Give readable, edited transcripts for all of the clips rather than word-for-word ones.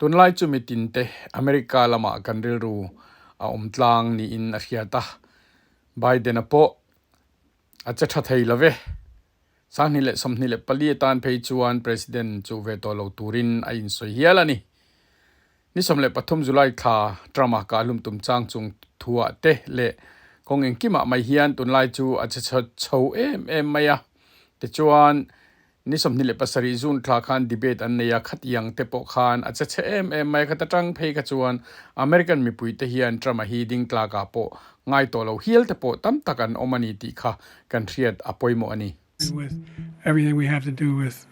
Tunlai chu mitin te America lamah kan rilru a awm tlang niin a hriat a, Biden-a pawh a che tha thei lo ve. 2024 atan phei chuan President chu ve tawh lo turin a insawi hial a ni. Ni 13 July thla Trump-a kahhlum tum chang chung thuah te leh kawng engkimah mai hian tunlai chu a che chho em em mai a. Tichuan, ni 27 June thla khan debate an nei a, khatiang te pawh khan a che chhe em em mai a. Khata tang phei kha chuan American mipuite hian Trump-a hi ding tlakah pawh ngai tawh lo hial te pawh tam tak an awm a ni tih kha kan hriat a pawimawh a ni. With everything we have to do with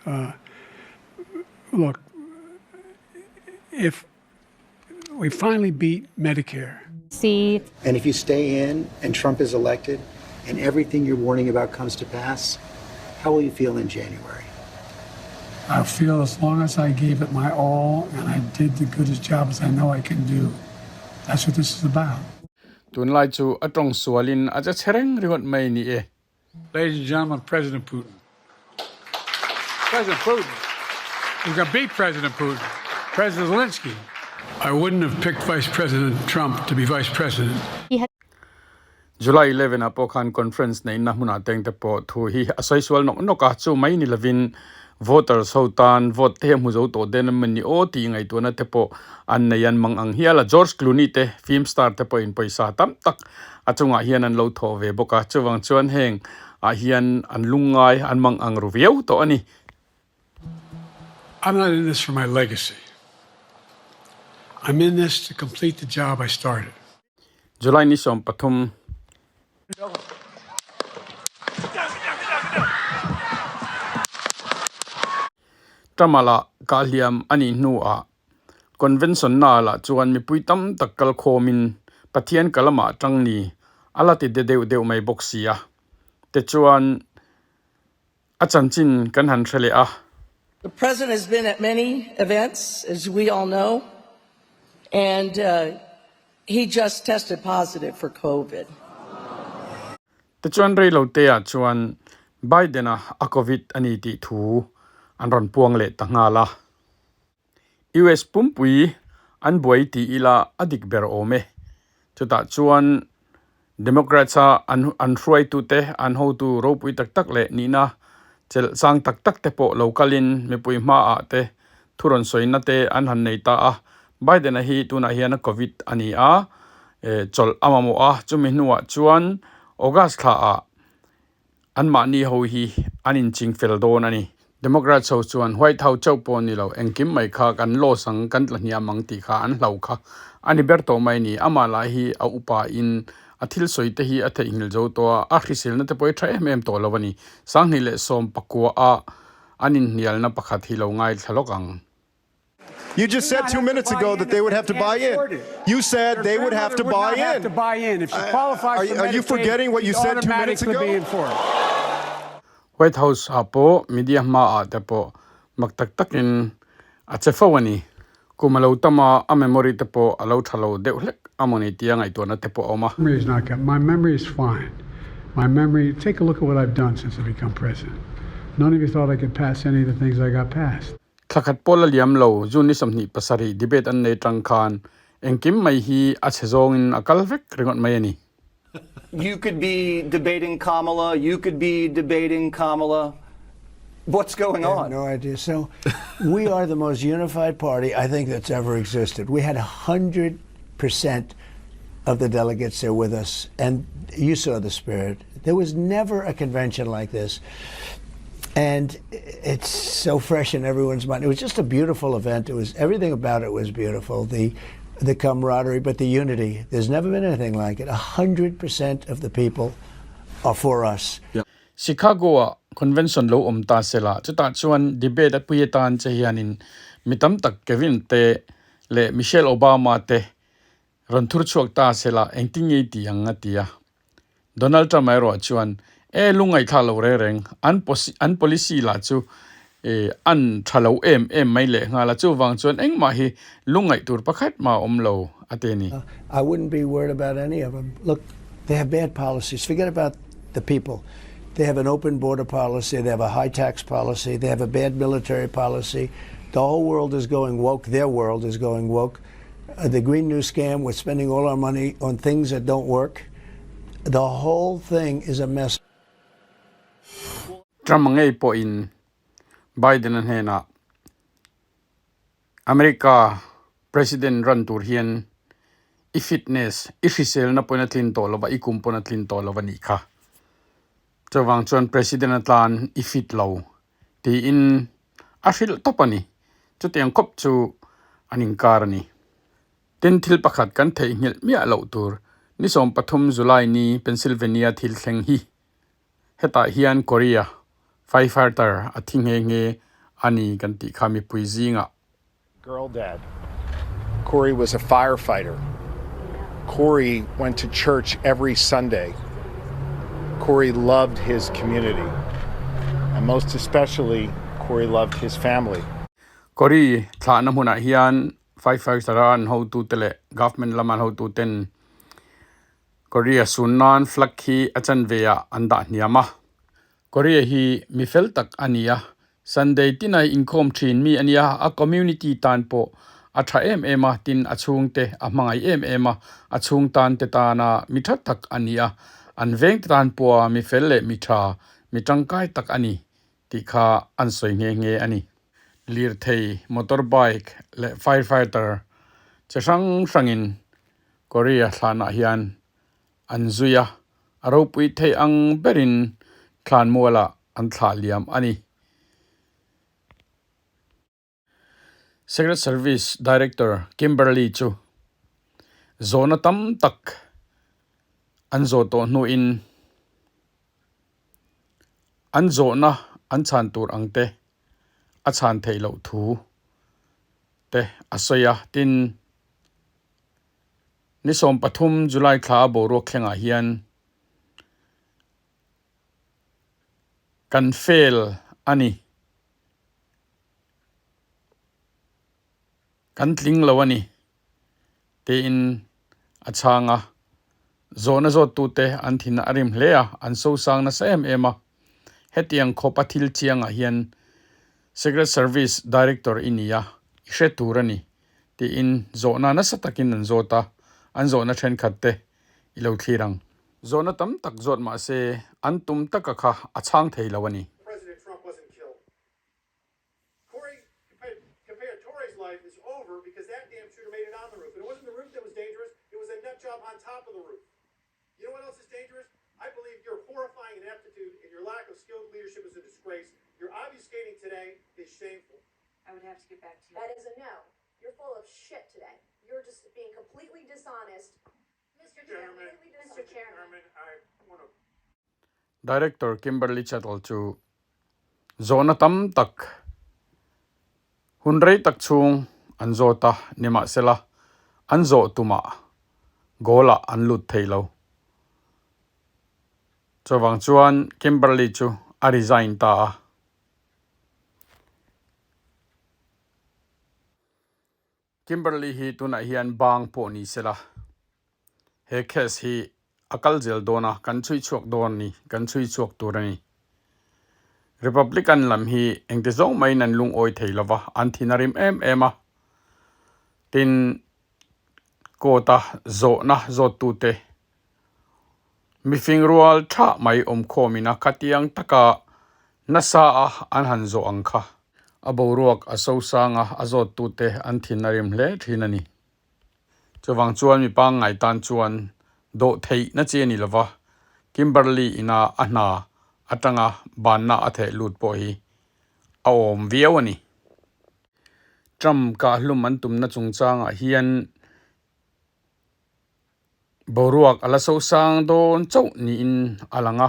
look if we finally beat Medicare. See. And if you stay in and Trump is elected and everything you're warning about comes to pass, how will you feel in January? I'll feel as long as I gave it my all and I did the goodest job as I know I can do. That's what this is about. Tunlai chu a tawng sualin a che chhe reng ringawt mai ni e. Ladies and gentlemen, President Putin. President Putin. We're going to beat President Putin. President Zelensky. I wouldn't have picked Vice President Trump to be Vice President. July 11 ah pawh khan conference neihna hmunah teng te pawh thu hi a sawi sual nawk nawk a, chu mai ni lovin voters ho tan vote te hi a hmu zo tawh den emaw ni aw tih ngaihtuahna te pawh an nei an mang ang hial a. George Clooney te film star te pawhin pawisa tam tak a chungah hian an lo thawh ve bawk a, chuvang chuan heng ah hian an lungngai an mang ang ru viau tawh a ni. I'm not in this for my legacy. I'm in this to complete the job I started. July ni 13. Tamala kah hliam a nih hnuah Convention na lah chuan mipui tam tak kal khawmin Pathian ka lamah tang ni a la ti de deuh deuh mai bawk si a. Tichuan a chanchin kan han hre leh a. The President has been at many events, as we all know, and he just tested positive for COVID. Tichuan rei lo te ah chuan Biden-a a Covid a ni tih thu an rawn puang leh ta nghal a. US pumpui an buai ti ila a dik ber awm e. Chutah chuan Democrats a an an hruaitute an hotu ropui tak tak leh nihna chelh chang tak tak te pawh lo kalin mipui hmaah te thu rawn sawina te an han nei ta a. Biden-a hi tunah hian a Covid a ni a, chawlh a mamawh a, chumi hnuah chuan August thlaah Anmahni ho hi an inching fel dawn a ni. Democrats ho chuan White House chauh pawh ni lo, engkim mai kha kan loss ang, kan tla hniam ang tih kha an hlau kha a ni ber tawh mai a ni. Amah lah hi a upa in a thil sawi te hi a theihnghilh zo tawh a, a hriselna te pawh hi tha em em tawh lo a ni. 2019 ah an inhnialna pakhat hi lo ngaithla lawk ang. You just said 2 minutes ago that they would have to buy in. You said they would have to buy in. To buy in. If she qualifies for Are you forgetting what you said 2 minutes ago? Be in for it. White House ah pawh media hmaah te pawh mak tak takin a che fo a ni. Kum a lo tam a, a memory te pawh a lo tha lo deuh hlek a maw ni tia ngaihtuahna te pawh a awm a. Memory is not good. My memory is fine. My memory, take a look at what I've done since I've become president. None of you thought I could pass any of the things I got passed. Thlakhat pawl a liam lo, June ni 27 debate an nei tang khan engkim mai hi a chhe zawngin a kal vek ringawt mai a ni. You could be debating Kamala, you could be debating Kamala. What's going on? No idea. So we are the most unified party I think that's ever existed. We had 100% of the delegates there with us, and you saw the spirit. There was never a convention like this. And it's so fresh in everyone's mind. It was just a beautiful event. It was everything about it was beautiful. The the camaraderie, but the unity. There's never been anything like it. 100% of the people are for us. Yeah. Chicago-ah convention lo awm ta se la, chutah chuan debate a pui atan che hianin mi tam tak Kevin te leh Michelle Obama te rawn thur chhuak ta se la engtin nge i ti ang a ti a. Donald Trump erawh chuan e lungngaihthla lo reng reng, an an policy lah chu e an tha lo em em mai leh nghal a, chuvang chuan engmah hi lungngaih tur pakhat mah a awm lo a ti a ni. I wouldn't be worried about any of them. Look, they have bad policies. Forget about the people. They have an open border policy. They have a high tax policy. They have a bad military policy. The whole world is going woke. Their world is going woke. Uh, the Green New Scam, we're spending all our money on things that don't work. The whole thing is a mess. Trump ngei pawhin Biden-a hnenah America President run tur hian i fitness, i hriselna pawhin a tlin tawh lova, i kum pawn a tlin tawh lova nih kha. Chuvang chuan President atan i fit lo tiin a hrilh tawp a ni. Chutiang khawp chu an inkar a ni. Tin, thil pakhat kan theihnghilh miah loh tur, ni 13 July ni Pennsylvania thil thleng hi hetah hian Korea firefighter a thi nghe nghe a ni kan tih kha mipui zingah Girl dead. Corey was a firefighter. Corey went to church every Sunday. Corey loved his community. And most especially, Corey loved his family. Corey thlahna hmunah hian firefighter a an hotute leh government lama an hotuten Korea sun nan flag hi a chanve ah an dah hniam a. Korea hi mi fel tak a ni a, Sunday tinai inkhawm thin mi a nia, a community tan pawh a tha em em a, tin a chhungte a hmangaih em em a, a chhung tan te tana mi tha tak a ni a, an veng te tan pawha mi fel leh mi tha, mi tangkai tak a ni tih kha an sawi nghe nghe a ni. Lirthei, motorbike leh firefighter che hrang hrangin Korea thlanah hian an zui a, a ropui thei ang berin thlanmualah an thlah liam a ni. Secret Service Director Kimberly chu zawhna tam tak an zawh tawh hnuin an zawhna an chhan tur ang te a chhan theih loh thu te a sawi a, tin, Ni 13 July thla a boruak thlengah hian kan fail a ni. Kan tling lo a ni tiin a chhang a. Zawhna zawttute an thin a rim hle a, an sosang nasa em em a. Hetiang khawpa thil chiangah hian Secret Service Director i ni a, i hre tur a ni. Tiin zawhna nasa takin an zawt a, an zawhna thenkhat te i lo thlir ang. Zawhna tam tak zawt mah se an tum taka kha a chhang thei lo a ni. President Trump wasn't killed. Corey compared Tory's life is over because that damn shooter made it on the roof. And it wasn't the roof that was dangerous, it was a nut job on top of the roof. You know what else is dangerous? I believe your horrifying ineptitude and your lack of skilled leadership is a disgrace. Your obfuscating today is shameful. I would have to get back to you. That is a no. You're full of shit today. You're just being completely dishonest. Mr. Chairman, Mr. Chairman, I want to Director Kimberly Chettle chu zawhna tam tak hun rei tak chhung an zawt a, nimahsela an zawh tumah goal ah an lut thei lo. Chuvang chuan Kimberly chu a resign ta a. Kimberly hi tunah hian bang pawh ni sela he case hi a kal zel dawn a, kan chhui chhuak dawn a ni, kan chhui chhuak tur a ni. Republican lam hi engti zawng maiin an lungawi thei lova, an thin a rim em em a. Tin, court-a zawhna zawttute mifing rual tha mai awmkhawmin a khatiang taka nasa a an han zawh ang kha. A boruak a sosang a, a zawttute an thin a rim hle thin a ni. Chuvang chuan mi pangngai tan chuan dawh theihna chi a ni lova, Kimberly ina a hna atanga banna a theh lut pawh hi a awm viau a ni. Trump kahhlum an tumna chungchangah hian boruak a la sosang dawn chauh niin a lang a.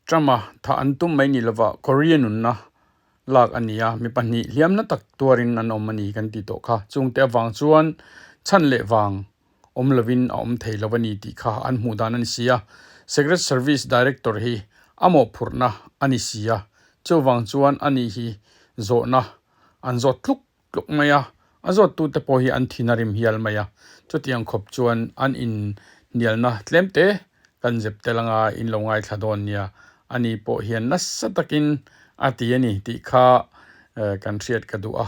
Trump-a thah an tum mai ni lova Korea nunna lak a ni a, mi pahnih hliamna tak tuarin an awm a ni kan tih tawh kha. Chungte avang chuan chhan leh vang awm lovin a awm thei lo a ni tih kha an hmuh dan a ni si a. Secret Service Director hi a mawhphurhna a ni si a, chuvang chuan ani hi zawhna an zawt tluk tluk mai a, a zawttute pawh hi an thin a rim hial mai a, chutiang khawp chuan an inhnialna tlem te kan zep tel anga in lo ngaithla dawn nia, ani pawh hian nasa takin a ti a ni tih kha kan hriat ka duh a.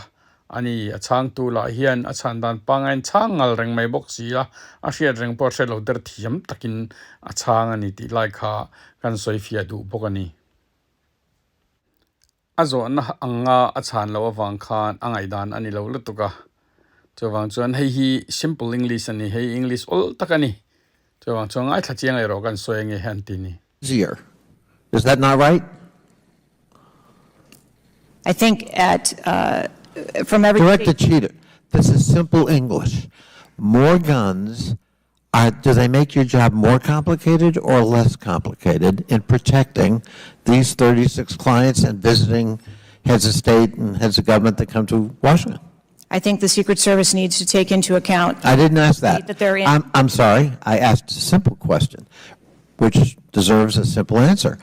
Ani a chhangtu lah hian a chhan dan pangaiin chhang ngal reng mai bawk si a, a hriat reng pawh a hriat lo der thiam takin a chhang a ni tih lai kha kan sawi fiah duh bawk a ni. A zawhna anga a chhan loh avang khan a ngaihdan a ni lo lutuk a, chuvang chuan hei hi simple English a ni, hei English awl tak a ni, chuvang chuan ngaithla chiang erawh kan sawi ange hian ti ni. Easier. Is that not right? I think at uh, from every Director Cheater, this is simple English. More guns, are, do they make your job more complicated or less complicated in protecting these 36 clients and visiting heads of state and heads of government that come to Washington? I think the Secret Service needs to take into account. I didn't ask that. That they're in. I'm, I'm sorry. I asked a simple question, which deserves a simple answer.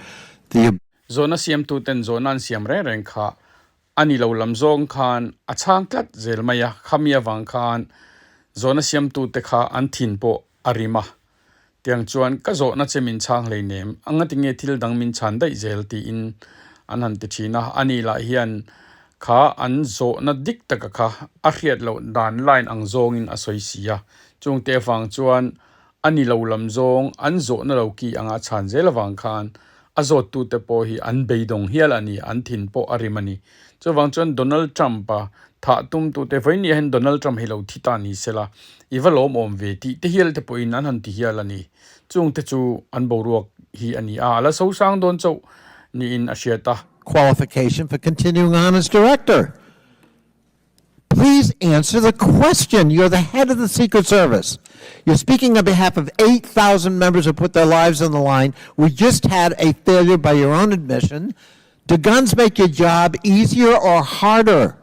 The Zawhna siamtuten zawhna an siam reng reng kha a ni lo lam zawng khan a chhang tlat zel mai a, khami avang khan zawhna siamtute kha an thin pawh a rim a. Tiang chuan ka zawhna che min chhang hleinem, a ngatinge thil dang min chhan daih zel tiin an han ti thin a, ani lah hian kha an zawhna dik taka kha a hriat loh dan line ang zawngin a sawi si a, chungte avang chuan a ni lo lam zawng an zawhna lo ki anga chhan zel avang khan a zawttute pawh hi an beidawng hial a ni, an thin pawh a rim a ni. Chuvang chuan Donald Trump-a thah tumtute vawiin hian Donald Trump hi lo thi ta ni sela, i va lawmawm ve tih te hial te pawhin an han ti hial a ni. Chungte chu an boruak hi a ni a, a la sosang dawn chauh niin a hriat a. Qualification for continuing on as director. Please answer the question. You're the head of the Secret Service. You're speaking on behalf of 8,000 members who put their lives on the line. We just had a failure by your own admission. Do guns make your job easier or harder?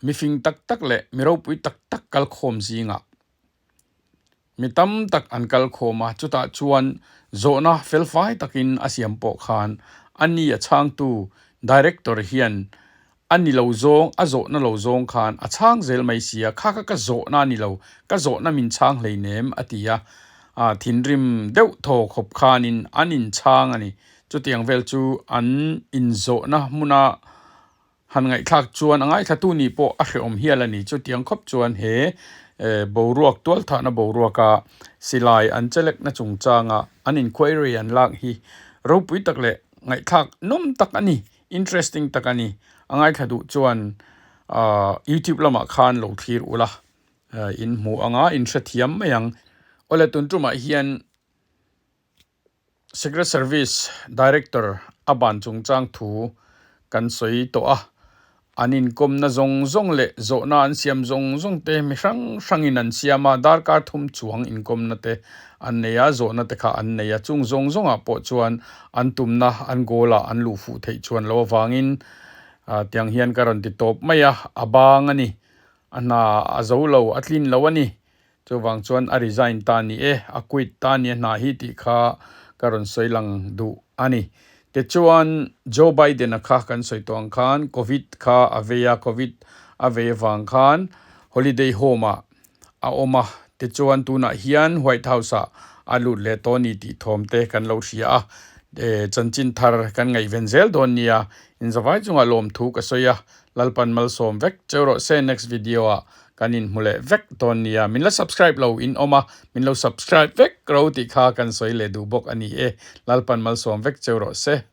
Mifing tak tak leh mi ropui tak tak kalkhawm zingah mi tam tak an kalkhawm a, chutah chuan zawhna felfai takin a siam pawh khan a ni a chhangtu director hian a ni lo zawng, a zawhna lo zawng khan a chhang zel mai si a, kha kha ka zawhna a ni lo, ka zawhna min chhang hleinem a ti a, thinrim deuh thaw khawp khanin an inchhang a ni. Chutiang vel chu an inzawhna hmuna han ngaihthlak chuan a ngaithlatu nih pawh a hrehawm hial a ni. Chutiang khawp chuan he boruak tualthahna boruaka silai an chelekna chungchanga an inquiry an lak hi ropui tak leh ngaihthlak nawm tak a ni, interesting tak a ni. A ngaithla duh chuan youtube lamah khan lo thlir ula in hmu anga in hrethiam mai ang. Awle tun tumah hian Secret Service Director a ban chungchang thu kan sawi tawh a, an inkawmna zawng zawng leh zawhna an siam zawng zawng te mi hrang hrangin an siam a, darkar thum chuang inkawmna te an nei a, zawhna te kha an nei a, chung zawng zawngah pawh chuan an tumna an goal ah an luh fuh theih chuan lo avangin tiang hian ka rawn ti tawp mai a, a bang a ni, a hna a zo lo, a tlin lo a ni. Chuvang chuan a resign ta ni e, a quit ta ni a hna hi tih kha ka rawn sawi lang duh a ni. Tichuan Joe Biden-a kha kan sawi tawh ang khan Covid kha a vei a, Covid a vei avang khan holiday home-ah a awm a, tichuan tunah hian White House-ah a lut leh tawh a ni tih thawm te kan lo hria a, chanchin thar kan ngaihven zel dawn nia, inzavai chungah lawmthu ka sawi a, Lalpan malsawm vek cheu rawh se next video-ah Kan inhmu leh vek dawn nia. Min la subscribe lo in awm a, min lo subscribe vek ro tih kha kan sawi leh duh bawk a ni e. Lalpan malsawm vek cheu rawh se.